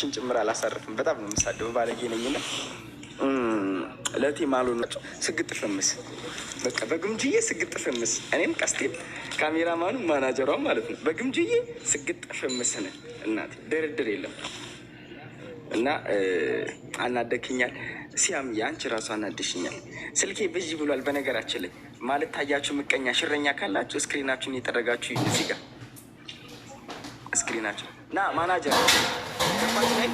እናትሽን ጭምር አላሳርፍም። በጣም ነው የምሳደበው፣ ባለጌ ነኝና ለቴ ማሉ ናቸው። ስግጥ ፍምስ በቃ በግምጅዬ ስግጥ ፍምስ። እኔም ቀስቴም ካሜራማኑ ማናጀሯም ማለት ነው። በግምጅዬ ስግጥ ፍምስ ነን እናቴ፣ ድርድር የለም። እና አናደክኛል። ሲያም የአንቺ ራሱ አናደሽኛል። ስልኬ ብዥ ብሏል። በነገራችን ላይ ማለት ታያችሁ፣ ምቀኛ ሽረኛ ካላችሁ screen ኣችሁን የጠረጋችሁ እዚህ ጋር screen ኣችሁ ና ማናጀር ገባች ላይ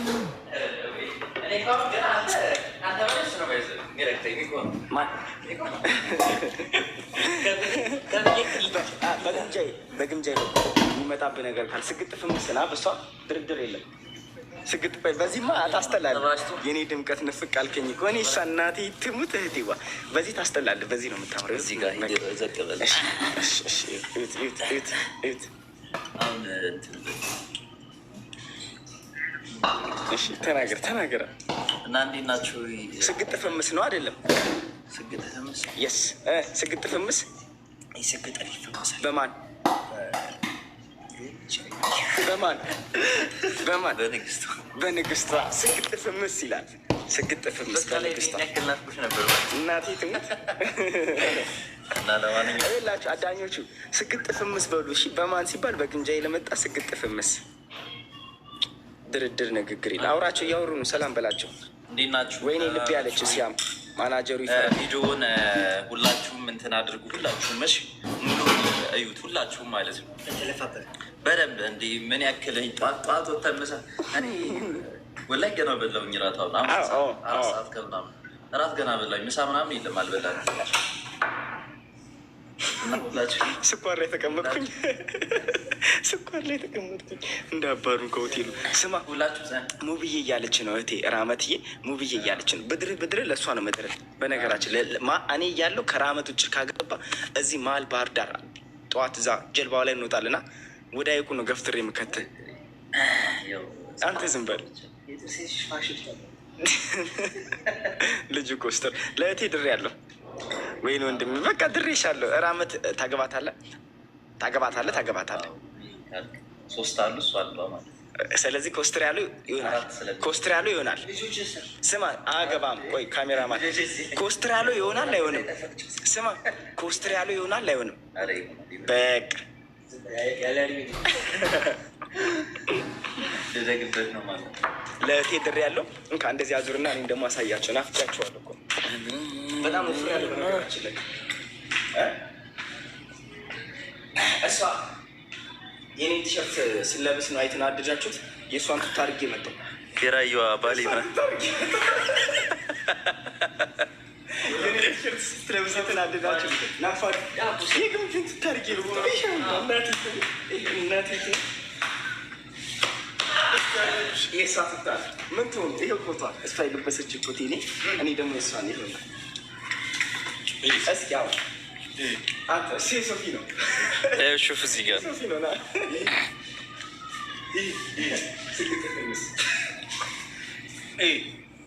በግምጃዬ የሚመጣብህ ነገር ካል ስግጥ ፍምስና በሷ ድርድር የለም። ስግጥ በዚህማ ታስጠላለህ። የኔ ድምቀት ንፍቅ አልከኝ እኮ እኔ እሷ እናቴ ትሙት እህቴዋ በዚህ ታስጠላለህ። በዚህ ነው የምታምረው። ተናገር ተናገር። እና እንዴት ናችሁ? ስግጥ ፍምስ ነው አይደለም? ስግጥ ፍምስ የስ ስግጥ ፍምስ በማን በማን በማን በንግስቷ ስግጥ ፍምስ ይላል። ስግጥ ፍምስ በንግስቷ እናቴ ትሙት ላችሁ አዳኞቹ ስግጥ ፍምስ በሉ እሺ። በማን ሲባል በግምጃዬ ለመጣ ስግጥ ፍምስ ድርድር ንግግር ይላል። አውራቸው እያወሩ ነው። ሰላም በላቸው። እንዴት ናችሁ? ወይኔ ልብ ያለች ሲያም ማናጀሩ ይፈራል። ቪዲዮውን ሁላችሁም እንትን አድርጉ። ሁላችሁም እሺ፣ ሙሉ እዩት። ሁላችሁም ማለት ነው በደንብ እንዲህ ምን ያክል ጠዋት ጠዋት ወተን ምሳ እኔ ወላሂ ገና በላሁኝ። እራት አሁን 4 ሰዓት ከምናምን እራት ገና በላሁኝ። ምሳ ምናምን የለም አልበላንም። ስኳር ላይ ተቀመጥኩኝ፣ ስኳር ላይ ተቀመጥኩኝ። እንዳባሩን ከሆቴሉ ስማ፣ ሙብዬ እያለች ነው እህቴ ራመትዬ፣ ሙብዬ እያለች ነው። ብድር ብድር ለእሷ ነው መድረክ። በነገራችን እኔ እያለሁ ከራመት ውጭ ካገባ እዚህ መሀል ባህር ዳር ጠዋት እዛ ጀልባው ላይ እንወጣልና ወደ ሐይቁ ነው ገፍትሬ የምከትህ። አንተ ዝም በል ልጁ ኮስተር። ለእህቴ ድሬ ያለሁ ወይን ወንድሜ በቃ ድሬሻለሁ። ራመት ታገባታለህ፣ ታገባታለህ፣ ታገባታለህ። ሶስት አሉ እሱ አሉ ማለት ስለዚህ ኮስትር ያሉ ይሆናል፣ ኮስትር ያሉ ይሆናል። ስማ አገባም። ቆይ ካሜራማን ኮስትር ያሉ ይሆናል አይሆንም? ስማ ኮስትር ያሉ ይሆናል አይሆንም? በቃ ልደግበት ነው ማለት ለእህቴ ድሬ ያለው እንካ እንደዚህ አዙርና እኔም ደግሞ አሳያቸው። ናፍቄያቸዋለሁ እኮ በጣም ወፍሬ ያለው። በነገራችን ላይ እሷ የኔን ቲሸርት ስለብስ ነው አይተን አደጃችሁት። የእሷን ቱታ አድርጌ መጣሁ። የራየዋ ባሌ የኔን ቲሸርት ስትለብስ የተናደዳችሁት ናፋቅ የግምጅን ቱታ አድርጌ ነው። እናቴ የእሷ ቱታ ምን ትሆን? ይኸው ኮቷ እሷ የለበሰች ኮቴ እኔ ደግሞ የእሷን ይሆናል። እስኪ አሁን አንተ እሱ የሶፊ ነው። ሹፍ እዚህ ጋር ሶፊ ነው። ና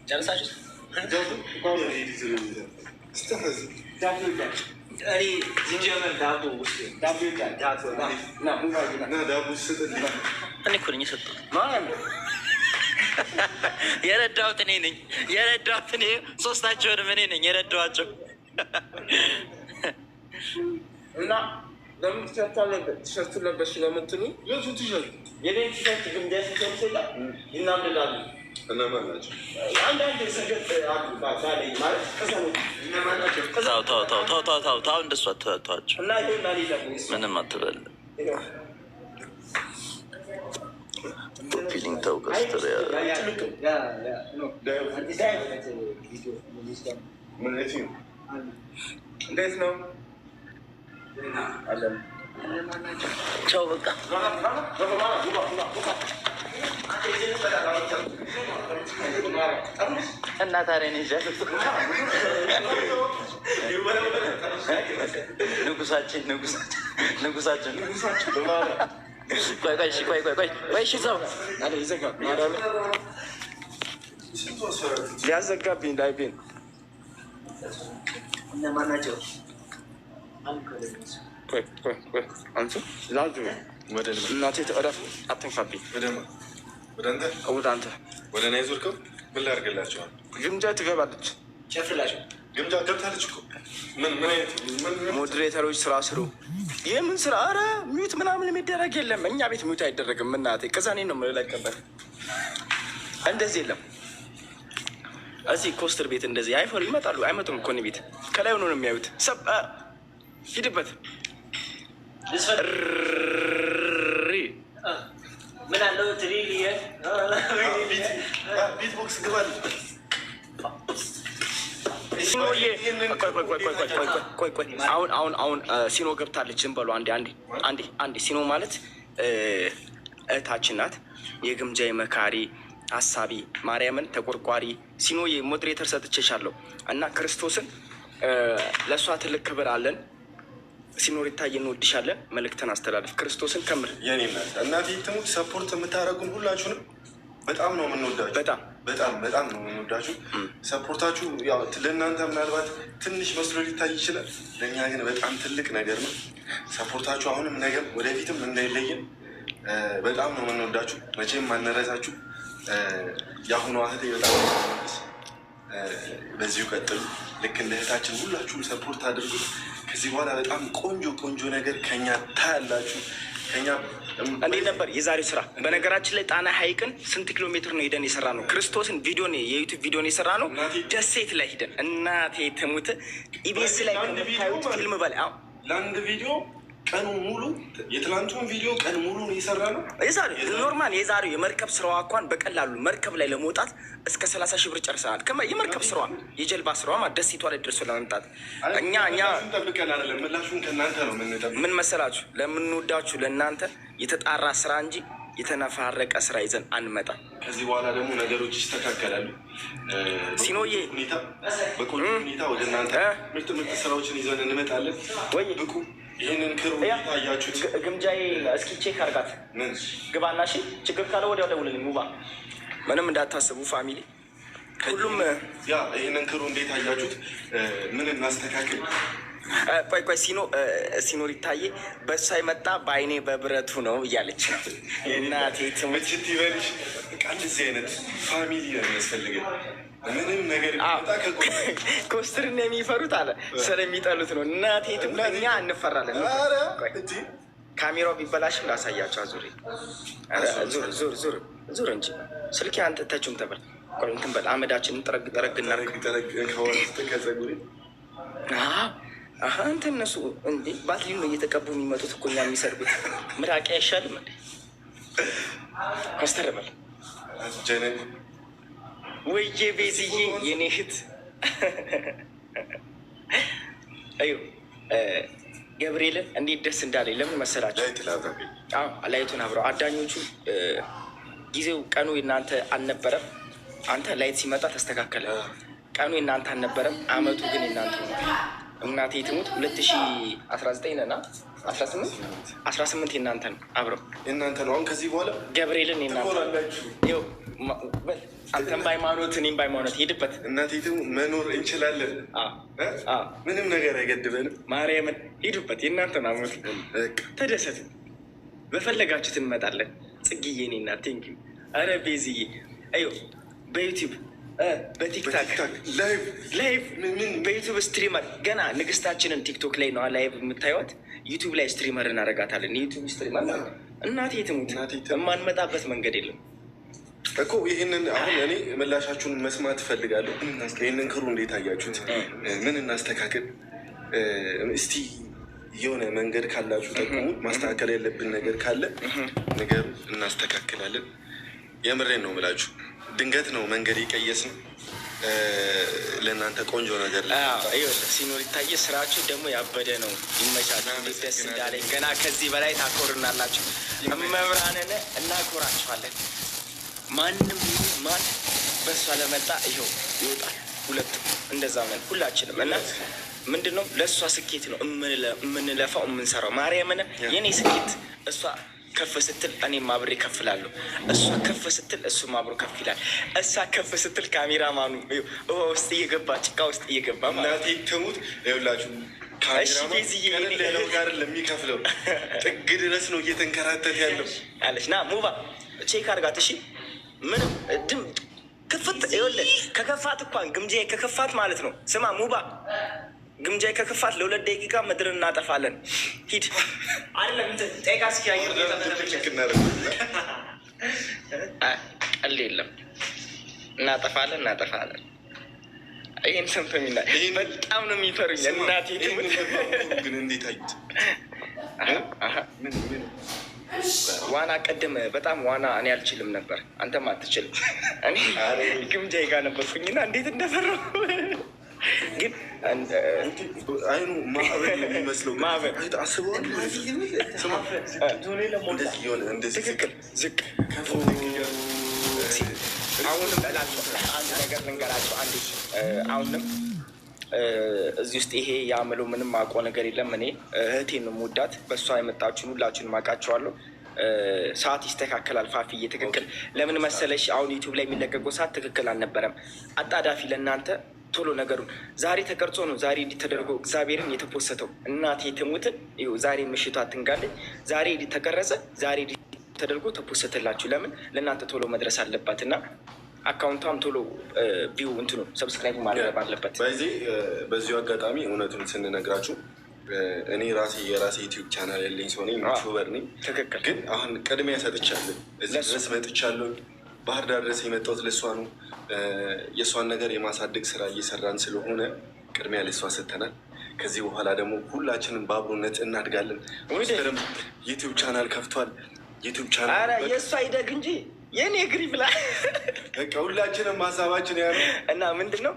ጨርሳችሁ እኔ እኮ ነኝ የሰጠሁት። የረዳሁት እኔ ነኝ። የረዳሁት እኔ ሶስታቸውንም እኔ ነኝ የረዳኋቸው። እና ለምን ቲሸርቱን ለበሽ ለምትሉ የኔን ቲሸርት ግምጃ ሲለብስ ይናደዳሉ። እነማን ናቸው? አንዳንድ ሰገጥ አሉ ባለኝ ማለት ከሰዎች እነማን ናቸው? ተው ተው ተው ተው ተው ተው ተው፣ እንደሱ አትተዋቸው። እና ይሄን እኔ ደግሞ የእሱ ምንም አትበል። ፊሊንግ ተው ከስትር ምን የትኛው? እንዴት ነው? ቻው በቃ እና ታዲያ እኔ ይዣለሁ። ንጉሳችን ንጉሳችን ንጉሳችን ቆይ ቆይ እሺ ቆይ ቆይ ቆይ ቆይ እሺ ሰው ሊያዘጋብኝ ላይቤን ቆይ ቆይ ቆይ አንተ ላዙ እናቴ እረፍ፣ አትንካብኝ። ወደ አንተ፣ ወደ አንተ። ወደ እኔ ዞርከው ምን ላድርግላቸዋል? ግምጃ ትገባለች። ጨፍርላቸው። ግምጃ ገብታለች እኮ። ምን ምን አይነት ምን ምን? Moderator ኦች ስራ ስሩ። የምን ስራ? ኧረ mute ምናምን የሚደረግ የለም። እኛ ቤት mute አይደረግም። እናቴ ቅዛኔ ነው የምንለቅበት። እንደዚህ የለም። እዚህ ኮስትር ቤት እንደዚህ አይፈሩ ይመጣሉ። አይመጡም እኮ እኔ ቤት ከላይ ሆኖ ነው የሚያዩት። ሰብ ሂድበት። እሪ። ምን አለው ትሪሊየን? Beat box ግባለች። ሲኖዬ፣ ቆይ ቆይ ቆይ ቆይ ቆይ ቆይ ቆይ ቆይ፣ አሁን አሁን አሁን ሲኖ ገብታለች። ዝም በሉ አንዴ አንዴ አንዴ አንዴ። ሲኖ ማለት እህታችን ናት። የግምጃ መካሪ፣ አሳቢ፣ ማርያምን ተቆርቋሪ። ሲኖዬ፣ moderator ሰጥቼሻለሁ እና ክርስቶስን ለእሷ ትልቅ ክብር አለን። ሲኖሪታ እንወድሻለን። መልእክትን አስተላልፍ። ክርስቶስን ከምር። የኔ እናት፣ እናቴ ትሙት፣ support የምታደርጉን ሁላችሁንም በጣም ነው የምንወዳችሁ። በጣም። በጣም በጣም ነው የምንወዳችሁ። Support ኣችሁ ያው ለእናንተ ምናልባት ትንሽ መስሎ ሊታይ ይችላል፣ ለእኛ ግን በጣም ትልቅ ነገር ነው። Support ኣችሁ አሁንም ነገም ወደፊትም እንዳይለየን። በጣም ነው የምንወዳችሁ። መቼም ማንረሳችሁ። የአሁኗ እህቴ በጣም ነው የምወድሽ። በዚሁ ቀጥሉ። ልክ እንደ እህታችን ሁላችሁም support አድርጉ። ከዚህ በኋላ በጣም ቆንጆ ቆንጆ ነገር ከኛ ታያላችሁ። ከኛ እንዴት ነበር የዛሬው ስራ? በነገራችን ላይ ጣና ሐይቅን ስንት ኪሎ ሜትር ነው ሄደን የሰራ ነው? ክርስቶስን ቪዲዮን የ YouTube ቪዲዮን የሰራ ነው። ደሴት ላይ ሂደን፣ እናቴ ትሙት፣ ኢቢኤስ ላይ ከምታዩት ፊልም በላይ አዎ። ለአንድ ቪዲዮ ቀኑ ሙሉ፣ የትላንቱን ቪዲዮ ቀን ሙሉ ነው የሰራ ነው። የዛሬው normal የዛሬው የመርከብ ስራዋ እንኳን በቀላሉ መርከብ ላይ ለመውጣት እስከ 30 ሺህ ብር ጨርሰናል። የመርከብ ስራዋ፣ የጀልባ ስራዋ ማለት ደሴቷ ላይ ደርሶ ለመምጣት እኛ ምላሹን ጠብቀን አይደለም፣ ምላሹን ከእናንተ ነው የምንጠብቀው። ምን መሰላችሁ፣ ለምንወዳችሁ ለእናንተ የተጣራ ስራ እንጂ የተነፋረቀ ስራ ይዘን አንመጣም። ከዚህ በኋላ ደግሞ ነገሮች ይስተካከላሉ። ሲኖዬ። ሁኔታ በቆንጆ ሁኔታ ወደ እናንተ ምርጥ ምርጥ ስራዎችን ይዘን እንመጣለን። ወይ። ብቁ ይህንን crew ያ ታያችሁት። ግምጃዬ እስኪ check አርጋት። ምን? ግባና እሺ፣ ችግር ካለ ወዲያው ደውልልኝ። ሙባ ምንም እንዳታስቡ family፣ ሁሉም ያ ይህንን crew እንዴት አያችሁት? ምን እናስተካክል? ቆይ ቆይ፣ ሲኖ ሲኖሪታዬ በእሷ የመጣ በአይኔ በብረቱ ነው እያለች፣ እናቴ ትሙት። ምችት ይበልሽ። በቃ እንደዚህ አይነት family ነው የሚያስፈልገን። ምንም ነገር ቢመጣ ከጎን። ኮስትርን የሚፈሩት አለ ስለሚጠሉት ነው። እናቴ ትሙት፣ እኛ እንፈራለን። ኧረ ቆይ፣ እንጂ። ካሜራው ቢበላሽም ላሳያቸው። አዙሪ፣ ዙር ዙር ዙር ዙር እንጂ ስልኬ አንተ ተቹም ተበል። ቆይ እንትን በል፣ አመዳችንን ጠረግ ጠረግ እናድርግ። ጠረግ ጠረግ ከወስጥ ከጸጉሬ። አሀ አንተ እነሱ እንዴ ባትሊን ነው እየተቀቡ የሚመጡት እኮ፣ እኛ የሚሰርጉት ምራቂ አይሻልም እንዴ? ኮስተር በል። ጀነን። ወይዬ ቤዝዬ የኔ እህት፣ እዩ ገብርኤልን እንዴት ደስ እንዳለኝ። ለምን መሰላችሁ? Light ላብራ። አዎ፣ light ኡን አብረው። አዳኞቹ ጊዜው ቀኑ የእናንተ አልነበረም። አንተ light ሲመጣ ተስተካከለ። ቀኑ የእናንተ አልነበረም፣ አመቱ ግን የእናንተ ሆኗል። እናቴ ትሙት፣ 2019 ነና 18 18 የእናንተ ነው። አብረው። የእናንተ ነው። አሁን ከዚህ በኋላ ገብርኤልን የእናንተ ነው። ትኮራላችሁ። ይኸው በል፣ አንተም በሃይማኖት እኔም በሃይማኖት ሄድበት። እናቴ ትሙት መኖር እንችላለን። እ? አዎ። ምንም ነገር አይገድበንም። ማርያምን ሂዱበት፣ የእናንተ ነው አመቱ። በቃ። ተደሰቱ። በፈለጋችሁት እንመጣለን። ጽጌዬ እኔ እናት thank you። አረ ቤዝዬ፣ አዮ በ YouTube በ TikTok በ TikTok live live ምን በ YouTube streamer ገና ንግስታችንን TikTok ላይ ነው live የምታዩት። YouTube ላይ streamer እናደርጋታለን። የ YouTube streamer እናቴ ትሙት እናቴ ትሙት። የማንመጣበት መንገድ የለም። እኮ ይህንን አሁን እኔ ምላሻችሁን መስማት እፈልጋለሁ። ይህንን crew እንዴት አያችሁት? ምን እናስተካክል? እስቲ የሆነ መንገድ ካላችሁ ጠቁሙ። ማስተካከል ያለብን ነገር ካለ ነገሩ እናስተካክላለን። የምሬን ነው የምላችሁ። ድንገት ነው መንገድ የቀየስ ነው ለእናንተ ቆንጆ ነገር ሲኖር ይታየ ስራችሁ ደግሞ ያበደ ነው። ይመቻችሁ። እንዴት ደስ እንዳለኝ። ገና ከዚህ በላይ ታኮርናላችሁ። እመብርሃንን እናኮራችኋለን። ማንም ይሁን ማን በእሷ ለመጣ ይኸው ይወጣል። ሁለቱም እንደዛ ነን ሁላችንም። እና ምንድን ነው፣ ለእሷ ስኬት ነው የምንለፋው የምንሰራው። ማርያምን የኔ ስኬት እሷ ከፍ ስትል እኔም አብሬ ከፍ እላለሁ። እሷ ከፍ ስትል እሱም አብሮ ከፍ ይላል። እሷ ከፍ ስትል ካሜራማኑ ውሃ ውስጥ እየገባ፣ ጭቃ ውስጥ እየገባ ማለት ነው። እናቴ ትሙት ይኸውላችሁ፣ ካሜራማን ቤዝዬ፣ ቀለል ያለው ጋር ለሚከፍለው ጥግ ድረስ ነው እየተንከራተት ያለው። አለች። ና ሙባ፣ check አድርጋት። እሺ። ምንም ድም ክፍት ይኸውልህ፣ ከከፋት እንኳን ግምጃዬ ከከፋት ማለት ነው። ስማ ሙባ፣ ግምጃዬ ከከፋት ለ2 ደቂቃ ምድር እናጠፋለን። ሂድ። አይደለም፣ እንትን ጠይቃ እስኪ፣ አየሩ እየተመተመቸ። ቀልድ የለም። እናጠፋለን፣ እናጠፋለን። ይህን ሰምቶ የሚና በጣም ነው የሚፈሩኝ። እናቴ ትሙት። ግን እንዴት አዩት? ምን ምን ዋና ቅድም በጣም ዋና እኔ አልችልም ነበር፣ አንተም አትችልም። እኔ ግምጃዬ ጋር ነበርኩኝና እንዴት እንደፈራሁ ግን አይኑ ማዕበል ነው የሚመስለው። ማዕበል። አስበዋል። ስማ፣ እንደዚህ የሆነ እንደዚህ ትክክል ዝቅ። አሁንም እላቸው አንድ ነገር ልንገራቸው። አንድ አሁንም እዚህ ውስጥ ይሄ ያምለው ምንም አውቀው ነገር የለም። እኔ እህቴን ነው የምወዳት። በእሷ የመጣችሁን ሁላችሁንም አውቃቸዋለሁ። ሰዓት ይስተካከላል። ፋፊዬ ትክክል። ለምን መሰለሽ አሁን ዩቲዩብ ላይ የሚለቀቀው ሰዓት ትክክል አልነበረም። አጣዳፊ ለእናንተ ቶሎ ነገሩን ዛሬ ተቀርጾ ነው ዛሬ እንዲህ ተደርጎ እግዚአብሔርን የተፖሰተው። እናቴ ትሙትን ይኸው ዛሬ ምሽቷ ትንጋለች። ዛሬ እንዲህ ተቀረጸ፣ ዛሬ እንዲህ ተደርጎ ተፖሰተላችሁ። ለምን ለእናንተ ቶሎ መድረስ አለባት እና account ቷም ቶሎ view እንትኑ subscribe ማድረግ አለበት። በዚህ በዚሁ አጋጣሚ እውነቱን ስንነግራችሁ እኔ ራሴ የራሴ ዩቲዩብ ቻናል ያለኝ ሰው ነኝ፣ YouTuber ነኝ። ግን አሁን ቅድሚያ ሰጥቻለሁ። እዚህ ድረስ መጥቻለሁ። ባህር ዳር ድረስ የመጣሁት ለእሷ ነው። የእሷን ነገር የማሳደግ ስራ እየሰራን ስለሆነ ቅድሚያ ለእሷ ሰጥተናል። ከዚህ በኋላ ደግሞ ሁላችንም በአብሮነት እናድጋለን። ስተርም ዩቲዩብ ቻናል ከፍቷል። ዩቲዩብ ቻናል ኧረ የእሷ ይደግ እንጂ የኔ እግሪ ብላ። በቃ ሁላችንም ሀሳባችን ያለ እና ምንድን ነው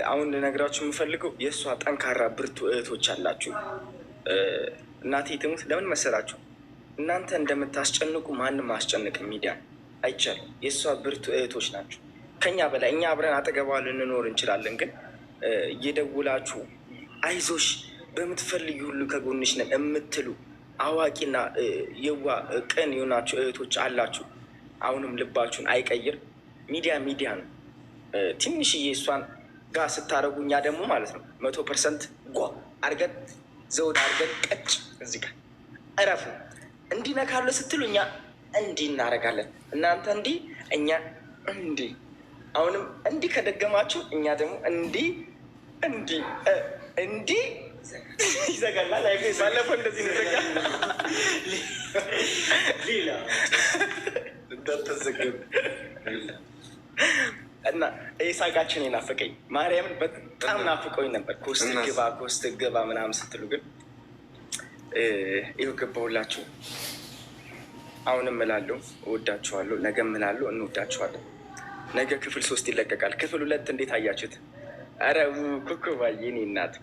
አሁን ልነግራችሁ የምፈልገው የእሷ ጠንካራ ብርቱ እህቶች አላችሁ። እናቴ ትሙት ለምን መሰላችሁ? እናንተ እንደምታስጨንቁ ማንም አስጨንቅ ሚዲያ አይቻልም። የእሷ ብርቱ እህቶች ናቸው። ከኛ በላይ እኛ አብረን አጠገቧ ልንኖር እንችላለን፣ ግን እየደውላችሁ አይዞሽ በምትፈልጊ ሁሉ ከጎንሽ ነን የምትሉ አዋቂና የዋ ቅን የሆናችሁ እህቶች አላችሁ። አሁንም ልባችሁን አይቀይር። ሚዲያ ሚዲያ ነው። ትንሽዬ እሷን ጋር ስታደርጉ እኛ ደግሞ ማለት ነው 100% ጓ አርገን ዘውድ አርገን ቀጭ እዚህ ጋር እረፉ። እንዲህ ነካለ ስትሉ እኛ እንዲህ እናደርጋለን። እናንተ እንዲህ እኛ እንዲህ። አሁንም እንዲህ ከደገማችሁ እኛ ደግሞ እንዲህ እንዲህ እንዲህ ይዘጋላል። ባለፈው እንደዚህ ነው ዘጋ። ሌላ እንዳተዘገብ እና ሳቃችን የናፈቀኝ ማርያምን በጣም ናፍቆኝ ነበር። ኮስት ግባ ኮስት ግባ ምናምን ስትሉ ግን ይኸው ገባሁላችሁ። አሁንም እላለሁ እወዳችኋለሁ። ነገም እላለሁ እንወዳችኋለን። ነገ ክፍል 3 ይለቀቃል። ክፍል 2 እንዴት አያችሁት? ኧረ ኮከባዬ የእኔ እናት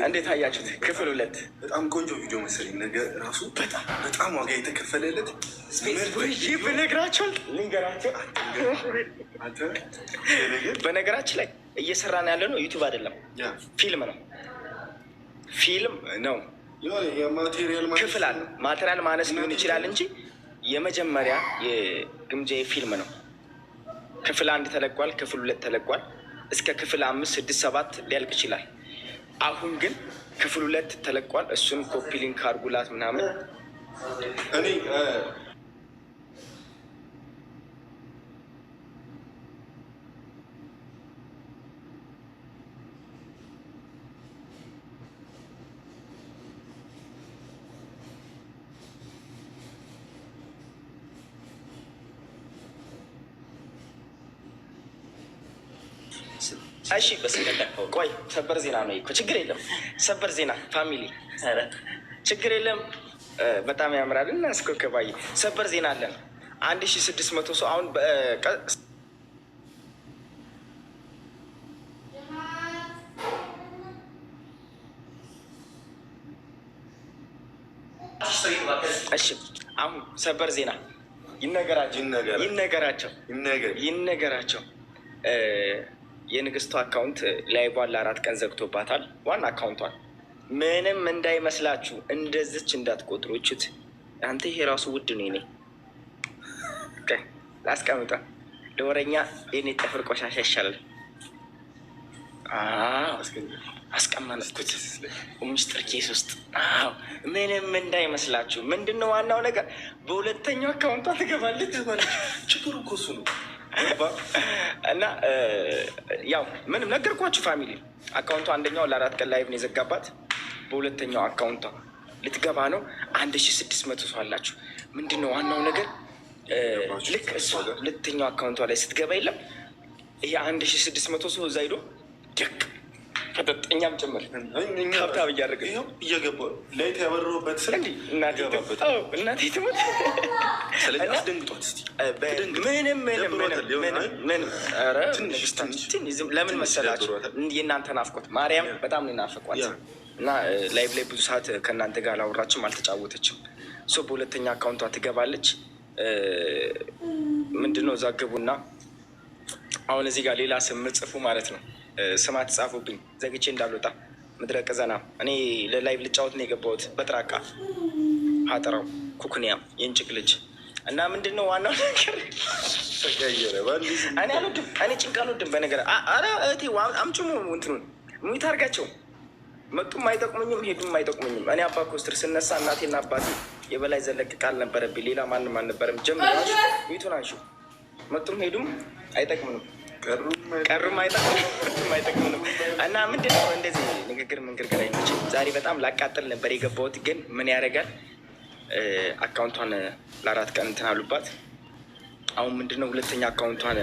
እንዴት አያችሁት? ክፍል 2 በጣም ቆንጆ ቪዲዮ መሰለኝ። ነገ ራሱ በጣም በጣም ዋጋ የተከፈለለት ብነግራቸው ልንገራቸው። በነገራችን ላይ እየሰራን ያለ ነው ዩቲዩብ አይደለም ፊልም ነው። ፊልም ነው። ክፍል አለ። material ማነስ ሊሆን ይችላል እንጂ የመጀመሪያ የግምጃዬ ፊልም ነው። ክፍል 1 ተለቋል። ክፍል 2 ተለቋል። እስከ ክፍል 5፣ 6፣ 7 ሊያልቅ ይችላል። አሁን ግን ክፍል 2 ተለቋል። እሱን copy link አድርጉላት ምናምን። እኔ እሺ ቆይ ሰበር ዜና ነው እኮ ችግር የለም። ሰበር ዜና family ችግር የለም። በጣም ያምራል እና እስኮከባዬ ሰበር ዜና አለን። 1600 ሰው አሁን እሺ አሁን ሰበር ዜና ይነገራቸው ይነገራቸው ይነገራቸው። የንግስቷ account live ቧን ለ4 ቀን ዘግቶባታል። ዋና account ቷን ምንም እንዳይመስላችሁ እንደዚች እንዳትቆጥሩ። እችት አንተ ይሄ ራሱ ውድ ነው። የኔ ላስቀምጠ ለወረኛ የኔ ጥፍር ቆሻሻ ይሻላል። አዎ አስቀመጥኩት ሚስጥር ኬስ ውስጥ። አዎ ምንም እንዳይመስላችሁ። ምንድን ነው ዋናው ነገር በሁለተኛው አካውንቷ ትገባለች። ችግሩ እኮ እሱ ነው። እና ያው ምንም ነገርኳችሁ family። አካውንቷ አንደኛው ለ4 ቀን live ነው የዘጋባት። በሁለተኛው አካውንቷ ልትገባ ነው። 1600 ሰው አላችሁ። ምንድን ነው ዋናው ነገር ልክ እሷ ሁለተኛው አካውንቷ ላይ ስትገባ የለም ይሄ 1600 ሰው እዛ ሂዶ ደቅ ፈጠጥ እኛም ጭምር tap tap እያደረግን ይኸው እየገባ light ያበረውበት ስልክ እንዲህ እናቴ ይገባበት። አዎ፣ እናቴ ትሙት። ስለዚህ እና አስደንግጧት እስኪ። ምንም ምንም ደብሯታል። ምንም የሆነ ምንም አይ፣ ምንም ኧረ ትንሽ ንግስታችን ትንሽ ትንሽ ዝም ለምን ትንሽ መሰላችሁ? ደብሯታል። የእናንተ ናፍቆት ማርያም በጣም ነው የናፈቋት እና live ላይ ብዙ ሰዓት ከእናንተ ጋር አላወራችም፣ አልተጫወተችም። So በሁለተኛ አካውንቷ ትገባለች። ምንድነው እዛ ግቡና አሁን እዚህ ጋር ሌላ ስም ምጽፉ ማለት ነው። ስም አትጻፉብኝ ዘግቼ እንዳልወጣ ምድረ ቅዘና። እኔ ለ live ልጫወት ነው የገባሁት። በጥራቃ ሀጠራው ኩኩንያም የእንጭቅ ልጅ እና ምንድን ነው ዋናው ነገር ተቀየረ። በአንድ ጊዜ እኔ አልወድም፣ እኔ ጭንቅ አልወድም። በነገር ኧረ እህቴ አምጪው እንትኑን mute አድርጋቸው። መጡም አይጠቅሙኝም፣ ሄዱም አይጠቅሙኝም። እኔ አባ ኮስትር ስነሳ እናቴና አባቴ የበላይ ዘለቅ ቃል ነበረብኝ። ሌላ ማንም አልነበረም። ጀምር mute ኡን አንሺው። መጡም ሄዱም አይጠቅሙንም፣ ቀሩም ቀሩም አይጠቅሙንም አይጠቅሙንም። እና ምንድን ነው እንደዚህ ንግግር ምንግርግር አይመችም። ዛሬ በጣም ላቃጥል ነበር የገባሁት፣ ግን ምን ያደርጋል አካውንቷን ለ4 ቀን እንትን አሉባት። አሁን ምንድን ነው ሁለተኛ አካውንቷን